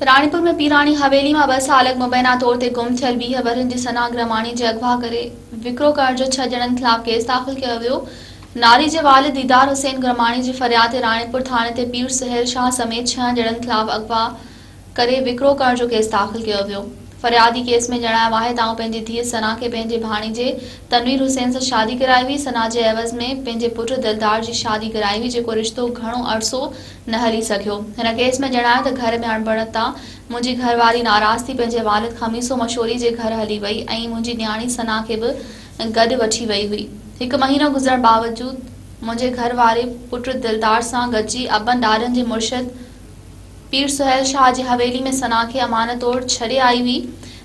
راڻيپور ۾ پيراڻي حويلي مان ٻه سال اڳ مبينا طور تي گم ٿيل 20 ورهين جي ثنا گرماڻي جي اغوا ڪري وڪرو ڪرڻ جو ڇهه ڄڻن خلاف ڪيس داخل ڪيو ويو. ناري جي والد ديدار حسين گرماڻي جي فرياد تي راڻيپور ٿاڻي تي پير سهيل شاهه سميت ڇهن ڄڻن خلاف اغوا ڪري وڪرو ڪرڻ جو ڪيس داخل ڪيو ويو. فريادي ڪيس ۾ ڄاڻايو آهي ته آئون پنهنجي ڌيء ثنا کي پنهنجي ڀاڻيجي تنوير حسين سان شادي ڪرائي هئي، ثنا جي عيوض ۾ پنهنجي پٽ دلدار جي شادي ڪرائي هئي جيڪو رشتو گهڻو عرصو نه هلي سگهيو. هن ڪيس ۾ ڄاڻايو ته گهر ۾ اڻبڻت تان منهنجي گهر واري ناراض ٿي پنهنجي والد خميسو مشوري جي گهر هلي وئي ۽ منهنجي نياڻي ثنا کي به گڏ وٺي وئي هئي. هڪ مهينو گذرڻ باوجود منهنجي گهر واري پٽ دلدار سان گڏجي ابن ڏاڏن جي مرشد پير سهيل شاهه جي حويلي ۾ ثنا کي امانت طور ڇڏي آئي هئي.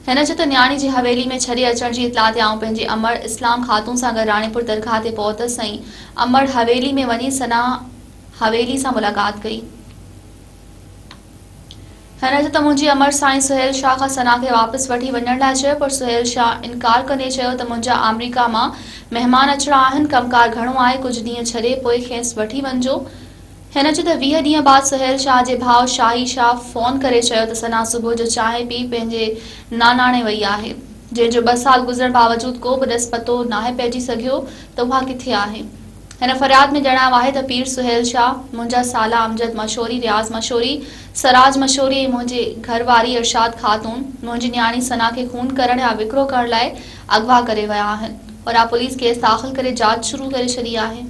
هن چيو ته نياڻي جي حويلي ۾ ڇڏي اچڻ جي اطلاع تي آئون پنهنجي امڙ اسلام خاتون سان گڏ راڻيپور درگاهه تي پهتس ۽ امڙ حويلي ۾ وڃي ثنا حويلي سان ملاقات ڪئي. هن چيو ته منهنجي امڙ سائين سهيل شاهه کان ثنا کي واپس وٺي وڃڻ لاء چيو پر سهيل شاهه انڪار ڪندي چيو ته منهنجا آمريڪا مان مهمان اچڻا آهن، ڪم ڪار گهڻو آهي، ڪجهه ڏينهن ڇڏي پوء کيس وٺي وڃجو. هن چيو ته 20 ڏينهن بعد سهيل شاهه جي ڀاء شاهي شاهه فون ڪري چيو ته ثنا صبح جو چانهه پي پنهنجي ناناڻي وئي آهي، جنهن جو ٻه سال گذرڻ باوجود ڪو به ڏس پتو ناهي پئجي سگهيو ته اها ڪٿي آهي. هن فرياد ۾ ڄاڻايو آهي ته پير سهيل شاهه، منهنجا سالا امجد مشوري، رياض مشوري، سراج مشوري ۽ منهنجي گهر واري ارشاد خاتون منهنجي نياڻي ثنا کي خون ڪرڻ يا وڪرو ڪرڻ لاء اغوا ڪري ويا آهن. هوڏانهن پوليس ڪيس داخل ڪري جاچ شروع ڪري ڇڏي آهي.